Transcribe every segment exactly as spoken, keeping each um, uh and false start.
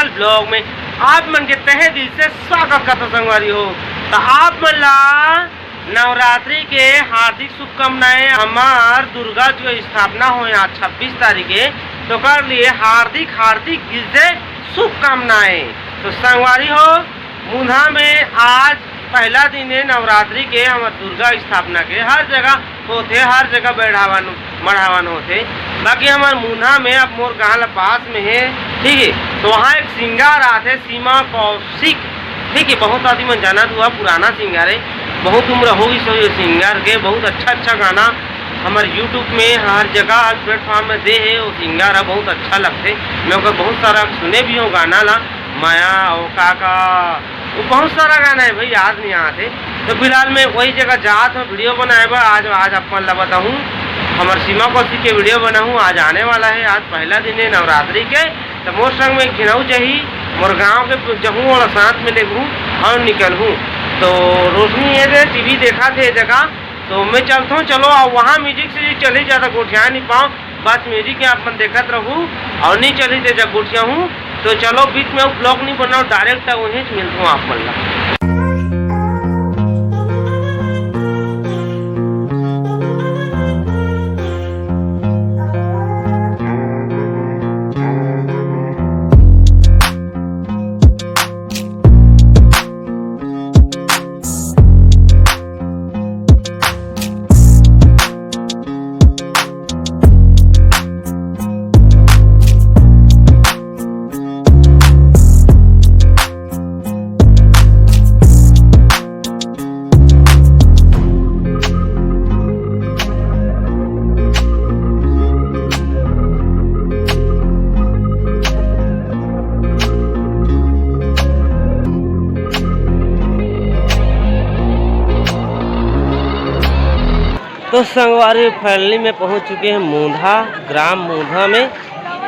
Blog में आप मन के तहे दिल से स्वागत करता संगवारी हो। तो आप मन ला नवरात्रि के हार्दिक शुभकामनाएं। हमार दुर्गा जो स्थापना हो आज छब्बीस तारीख के, तो कर लिए हार्दिक हार्दिक दिल से शुभकामनाएं। तो संगवारी हो, मुंधा में आज पहला दिन है नवरात्रि के, हमर दुर्गा स्थापना के। हर जगह होथे, हर जगह बैठावन मढ़ावन होथे। बाकी हमर मुंधा में, अब मोर गांव ला पास में है, ठीक है, तो वहाँ एक सिंगर आथे सीमा कौशिक, ठीक है, बहुत आदमी मन जानत हुआ, पुराना सिंगर है, बहुत उम्र हो गई सो ये सिंगर के। बहुत अच्छा अच्छा गाना हमर यूट्यूब में हर जगह, हर प्लेटफॉर्म में दे है। वो सिंगर है, बहुत अच्छा लगथे। मैं ओकर बहुत सारा सुने भी हूँ गाना ला, माया और का का, वो बहुत सारा गाना है भाई, याद नहीं आते। तो फिलहाल मैं वही जगह जात हूँ वीडियो बनाए बर। आज आज अपन ला बताहूँ, हमर सीमा कौशिक के वीडियो बनाहूँ। आज आने वाला है, आज पहला दिन है नवरात्रि के। तो मोर संग में एक झिनऊ जही, मोर गांव के जहूँ और साथ में लेगहूँ और निकलहूँ। तो रोशनी ये दे टीवी देखा थे जगह, तो मैं चलता हूँ। चलो, अब वहाँ म्यूजिक से चली जाता, गोठिया नहीं पाओ। बस म्यूजिक के आप मन देखत रहू और नहीं चली ते जब गोठिया हूँ। तो चलो, बीच में ब्लॉग नहीं बनाओ, डायरेक्ट वहीं से मिलता हूँ आप मन ला। तो संगवारी, फाइनली में पहुंच चुके हैं मूंधा, ग्राम मूंधा में।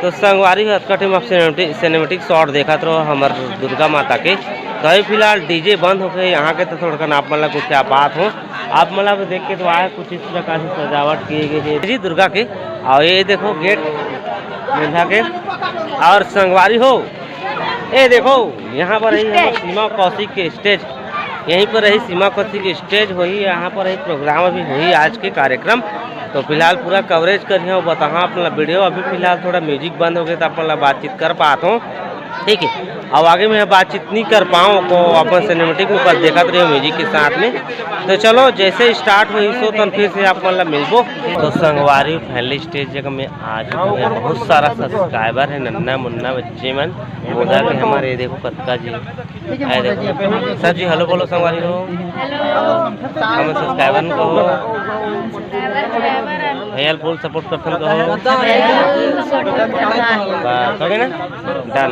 तो संगवारी हो, अतका टाइम आप सिनेमेटिक, सिनेमेटिक शॉट देखत रहो हमर दुर्गा माता के। तो अभी फिलहाल डीजे बंद होके यहाँ के, तो थोड़कन आप मन ला कुछ क्या बात हो, आप मन ला देख के तो आए कुछ इस प्रकार से सजावट किए गए हैं जी दुर्गा के। और ये देखो गेट मूंधा के। और संगवारी हो, ये देखो यहाँ पर ही हमर सीमा कौशिक के स्टेज, यहीं पर रही सीमा कौशिक के स्टेज होही, यहाँ पर ही प्रोग्राम अभी होही आज के कार्यक्रम। तो फिलहाल पूरा कवरेज करिए और बताहा अपन ला वीडियो। अभी फिलहाल थोड़ा म्यूजिक बंद हो गया, तो अपन ला बातचीत कर पात हो, ठीक है। अब आगे मैं बातचीत नहीं कर पाऊँ, तो अपन सिनेमेटिक में बस देखत रहियो म्यूजिक के साथ में। तो चलो, जैसे स्टार्ट होही सो तन फिर से आप मन ला मिलबो। तो संगवारी, फाइनली स्टेज जगह में आ चुके हैं, बहुत सारा सब्सक्राइबर है, नन्ना मुन्ना बच्चे मन, मोदा के हमारे, ये देखो कतका जी। हाय देखो। सर जी, हेलो बोलो संगवारी हो। हेलो। हम सब्सक्राइबर को हो। Subscriber, subscriber. भैया फुल सपोर्ट करथन को हो। फुल सपोर्ट करथन। बस, हो गया ना? डन।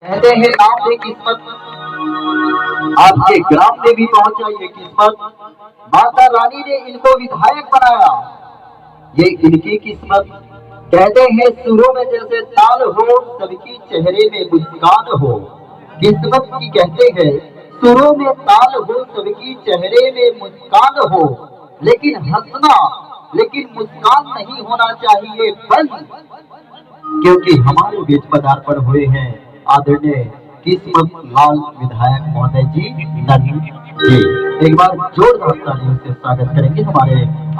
कहते हैं, नाम दे किस्मत, आपके ग्राम में भी पहुंचा ये किस्मत। माता रानी ने इनको विधायक बनाया, ये इनकी किस्मत। कहते हैं, सुरों में जैसे ताल हो, सबकी चेहरे में मुस्कान हो। किस्मत की कहते हैं, सुरों में ताल हो, सबकी चेहरे में मुस्कान हो, लेकिन हंसना, लेकिन मुस्कान नहीं होना चाहिए बंद। क्योंकि हमारे बीच पदार्पण हुए हैं आदरणीय किस्मत लाल विधायक महोदय जी, नन्ही जी। एक बार जोरदार तालियों से स्वागत करेंगे हमारे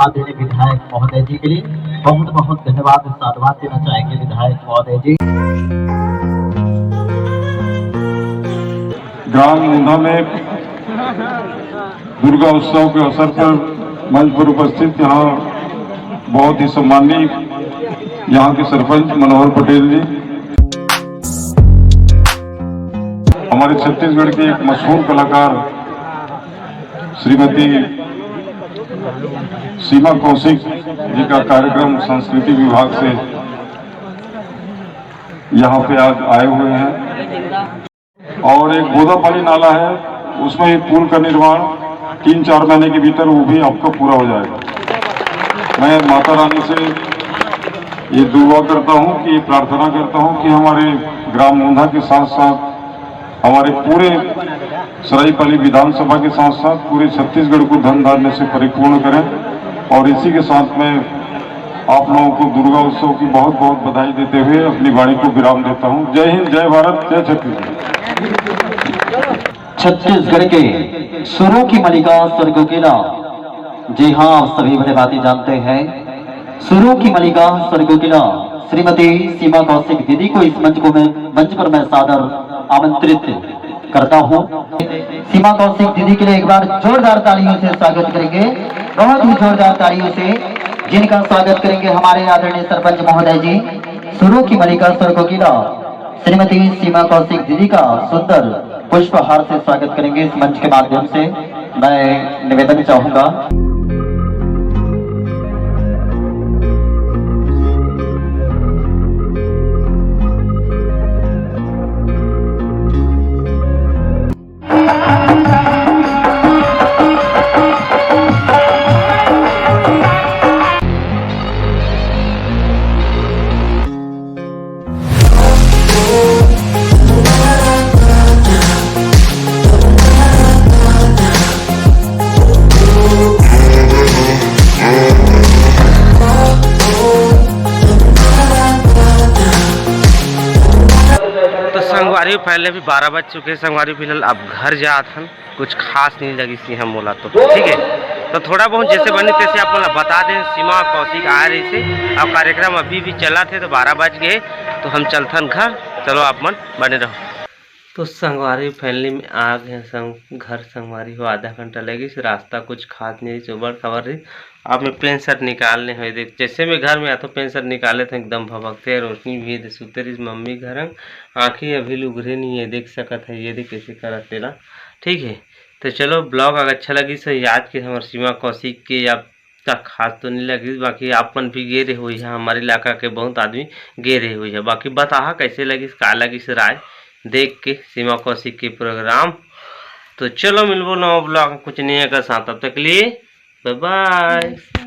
आदरणीय विधायक महोदय जी के लिए। बहुत बहुत धन्यवाद, साधुवाद देना चाहेंगे विधायक महोदय जी। ग्राम मूंधा में दुर्गा उत्सव के अवसर पर मंच पर उपस्थित यहाँ बहुत ही सम्माननीय यहाँ के सरपंच मनोहर पटेल जी, हमारे छत्तीसगढ़ के एक मशहूर कलाकार श्रीमती सीमा कौशिक जी का कार्यक्रम संस्कृति विभाग से यहाँ पे आज आए हुए हैं। और एक बोदापाली नाला है, उसमें एक पुल का निर्माण तीन चार महीने के भीतर वो भी आपका पूरा हो जाएगा। मैं माता रानी से ये दुआ करता हूँ, कि प्रार्थना करता हूँ कि हमारे ग्राम मूंधा के साथ साथ हमारे पूरे सरायपाली विधानसभा के साथ साथ पूरे छत्तीसगढ़ को धन धान्य से परिपूर्ण करें। और इसी के साथ में आप लोगों को दुर्गा उत्सव की बहुत बहुत बधाई देते हुए अपनी वाणी को विराम देता हूँ। जय हिंद, जय भारत, जय छत्तीसगढ़। छत्तीसगढ़ के सुरों की मलिका स्वर्गों की ला। जी हाँ, आप सभी भली भांति जानते हैं, सुरों की मलिका स्वर्गों की ला श्रीमती सीमा कौशिक दीदी को इस मंच को मैं, मंच पर मैं सादर आमंत्रित करता हूँ। सीमा कौशिक दीदी के लिए एक बार जोरदार तालियों से स्वागत करेंगे, बहुत ही जोरदार तालियों से, जिनका स्वागत करेंगे हमारे आदरणीय सरपंच महोदय जी, सुरों की मलिका स्वर्गों की ला श्रीमती सीमा कौशिक दीदी का सुंदर पुष्पहार से स्वागत करेंगे। इस मंच के माध्यम से मैं निवेदन चाहूंगा। तो संगवारी, पहले भी बारह बज चुके हैं संगवारी। फिलहाल अब घर जात हन, कुछ खास नहीं लगिस इहाँ मोला तो, ठीक है। तो थोड़ा बहुत जैसे बनी तैसे आप मन ला बता दें, सीमा कौशिक आए रहिसे, अब कार्यक्रम अभी भी चलत हे, तो बारह बज गए, तो हम चलथन घर। चलो आप मन बने रहो। तो संगवारी, finally में आ गए संग घर। संगवारी हो, आधा घंटा लगिस, रास्ता कुछ खास नहीं रहिस, उबड़ खाबड़ रहिस। अब मैं पैंट शर्ट निकालने हो, देख, जैसे मैं घर में आथों पैंट शर्ट निकाले तो एकदम भभकथे, रोशनी भी हे, सुते रहिस मम्मी घर, आँखी अभी ले उघरे नहीं हे, देख सकत हे, ये देख कैसे करत तेला, ठीक है। तो चलो, vlog अगर अच्छा लगिस हे आज के हमर सीमा कौशिक के, या का खास तो नहीं लगिस, बाकी आप मन भी गे रहे हो यहाँ, हमारे इलाका के बहुत आदमी गे रहे हो यहाँ। बाकी बताहा कैसे लगिस, का लगिस राय देख के सीमा कौशिक के program। तो चलो मिलबो नवा vlog कुछ नया के साथ, तब तक के लिए bye bye।